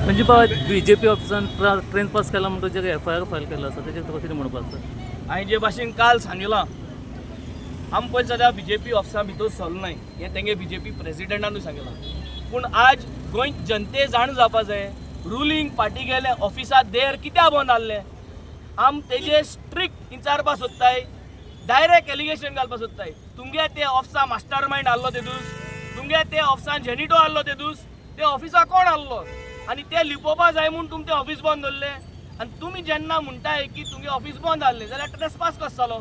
म्हणजे बाबा, बीजेपी ऑफिसान ट्रेसपास केला म्हणून जे एफआयआर फायल केला आसा, तेजेर तुका कितें म्हणपाक आसा? हांवें जे भाशेन काल सांगिलां, आम पयलीं सद्या बीजेपी ऑफिसा भितर सरलो नाय, हें तेंगे बीजेपी प्रेसिडेंटानूय सांगिलां. पूण आज गोंय जनते जाण जावपा जाय, रुलींग पार्टी गेले ऑफिसा देर कित्याक बंद आहलें. आम तेजे स्ट्रिक्ट विचारपा सोदताय, डायरेक्ट एलिगेशन घालपा सोदताय. तुमगे ते ऑफिसा मास्टर मायंड आहलो तेदूस, तुमगे ते ऑफिसान जेनिटो आहलो तेदूस, ते ऑफिसा कोण आहलो आनी ते लिपोवपा जाय म्हूण तुम ते ऑफिस बंद दवरलें. आनी तुमी जेन्ना म्हणटाय की तुमगे ऑफिस बंद आहलें, जाल्यार ट्रेसपास कसो जालो?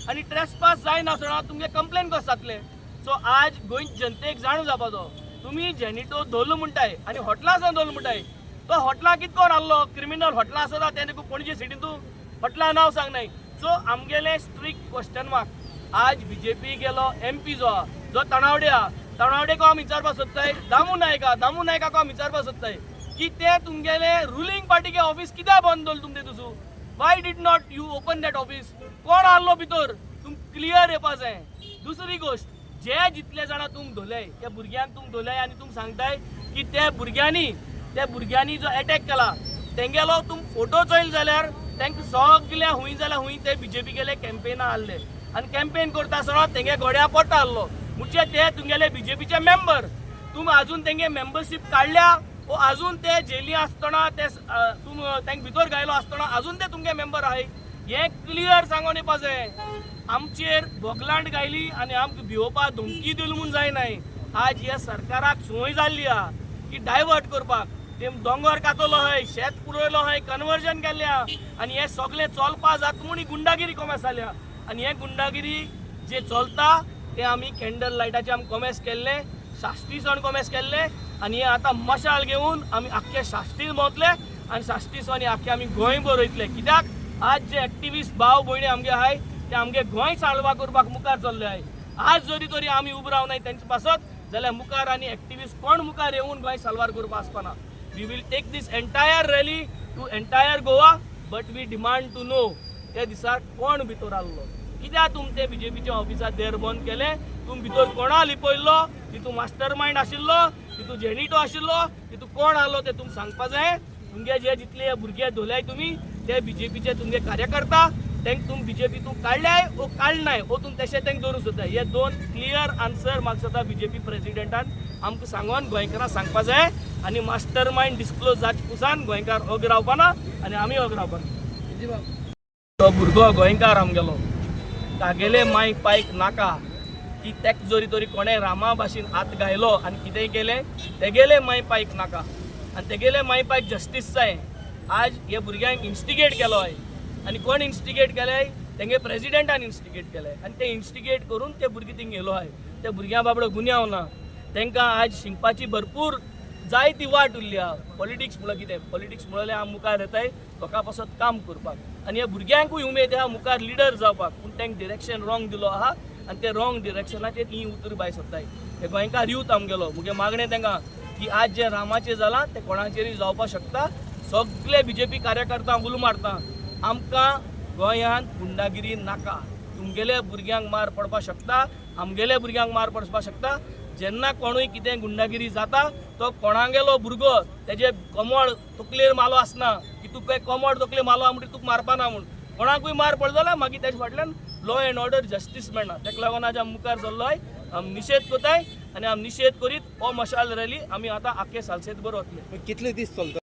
आनी ट्रेसपास जायनासतना तुमगे कंप्लेन कसो जातलें? सो आज गोंय जनतेक जाणू जावपाचो, तुमी जेनिटो धरलो म्हणटाय आनी हॉटलां दवरलो म्हणटाय, तो हॉटलां कित कोण आहलो? क्रिमिनल हॉटलां आसता तें तुका पणजे सिटीन तूं हॉटलां नांव सांगनाय. सो आमगेले स्ट्रिक्ट क्वेश्चन मार्क. आज बीजेपी गेलो एमपी जो आहा, जो तणावडे आहा, तणावडे को आमी विचारपाक सोदताय, दामू नायका, दामू नायकाक आमी विचारपाक सोदताय की ते तुमगेले रुलींग पार्टीगे ऑफिस कित्याक बंद दवरलें तुमचे Tuju? Why did not you open that office? कोण आहलो भितर, तुम क्लियर येवपा जाय. दुसरी गोश्ट, जे जितले जाणां तुम धोले, त्या भुरग्यांक तुम धोले आनी तुम सांगताय की त्या भुरग्यांनी जो एटॅक केला, तेंगेलो तुम फोटो चोयल जाल्यार तांकां सगल्या हुंय जाल्यार हुंय ते बीजेपी गेले कॅम्पेना आहले आनी कॅम्पेन करता आसतना तेंगे गोड्या पोटा आहलो. म्हणजे ते तुमगेले बीजेपीचे मेंबर. तुम अजून तेंगे मेंबरशीप काडल्या ओ अजून ते जेली आसतना ते तुम तांकां भितर घायलो आसतना अजून ते तुमगे मेंबर आहाय, हें क्लियर सांगोन येवपा जाय. आमचेर बोगलांट घायली आनी आमकां भिवोवपा धमकी दिली म्हूण जायनाय. आज ह्या सरकाराक संवय जाल्ली आहा की डायवर्ट करपाक. ते दोंगर कातलो हय, शेत पुरयलो हय, कन्वर्जन केल्लें आहा आनी हें सगळें चलपा जाता म्हूण ही गुंडागिरी कोमेस जाल्या. आनी हे गुंडागिरी जे चलता ते आमी कॅन्डल लायटाचे आमी कोमेस केल्ले, साश्टी सण कोमेस केल्ले आनी हे आतां मशाल घेवन आमी आख्खे साश्टीन भोंवतले आनी साश्टी सण हे आख्खे आमी गोंयभर वयतले. कित्याक आज जे एक्टिविस्ट भाव भयणी आमगे आहाय, ते आमगे गोंय साल्वा करपाक मुखार चल्ले आहाय. आज जरी तरी आमी उबो रावनाय तेंचे पासत जाल्यार मुखार आनी एक्टिविस्ट कोण मुखार येवन गोंय साल्वार करपाक आसपाना. We will take this entire rally to entire Goa, but we demand to know, त्या दिसा कोण भितर आहलो, कित्याक तुम ते बीजेपीच्या ऑफिसात देर बंद केले, तुम भितर कोणा लिपयल्लो, तितू मास्टर मायंड आशिल्लो, तितू जेनिटो आशिल्लो, तितू कोण आहलो ते तुम सांगपा जाय. तुमगे जे जितले भुरगे धोल्याय तुमी, ते बीजेपीचे तुमगे कार्यकर्ता, तेंक तुम बीजेपी तूं काडल्याय ओ काडनाय ओ तुम तशें तेंक दवरूंक सोदताय? हे दोन क्लियर आन्सर म्हाका दिसता बीजेपी प्रेसिडेंटान आमकां सांगोन गोंयकारां सांगपा जाय. आनी मास्टर मायंड डिस्क्लोज जाचे पुसान गोंयकार ओगी रावपाना आनी आमी ओगी रावपाना. तो भुरगो गोंयकार आमगेलो, तागेले माय पायक नाका की तेक जरी तरी कोणें रामा भाशेन हात घायलो आनी कितेंय केलें, तेगेले माय पायक नाका आनी तेगेले माय पायक जस्टीस जाय. आज हे भुरग्यांक इन्स्टिगेट केलो आहे आनी कोण इन्स्टिगेट केले? तेंगे प्रेसिडेंटान इन्स्टिगेट केले आनी ते इन्स्टिगेट करून ते भुरगे थिंग येयलो आहे. ते भुरग्यां बाबडो गुन्यांव ना. तांकां आज शिकपाची भरपूर जाय ती वाट उरली आहा. पॉलिटिक्स म्हणल्यार कितें? पॉलिटिक्स म्हणल्यार आमी मुखार येताय लोकां पासत काम करपाक आनी ह्या भुरग्यांकूय उमेद आहा मुखार लिडर जावपाक, पूण तांकां डिरेक्शन रॉंग दिलो आहा आनी ते रॉंग डिरेक्शनाचेर ही उतर भायर सरताय. हे गोंयकार यूथ आमगेलो, मुगे मागणें तांकां की आज जें रामाचें जालां तें कोणाचेरूय जावपाक शकता. सगळे बीजेपी कार्यकर्ता उलो मारता, आमकां गोंयांत गुंडागिरी नाका. तुमगेले भुरग्यांक मार पडपाक शकता, आमगेले भुरग्यांक मार पडपाक शकता. जेन्ना कोणूय कितें गुंडागिरी जाता, तो कोणागेलो भुरगो तेजे कमळ तकलेर मालो आसना की तुका कमळ तकलेर मालो आहा म्हणटकीर तुका मारपा ना म्हूण. कोणाकूय मार पडलो जाल्यार मागीर तेजे फाटल्यान लॉ एंड ऑर्डर, जस्टीस मेळना. तेका लागून आज आमी मुखार सरलोय, आमी निशेध कोताय आनी आमी निशेध करीत हो मशाल रॅली आमी आतां आख्खे सालसेत भर वतले. कितले दीस चलता?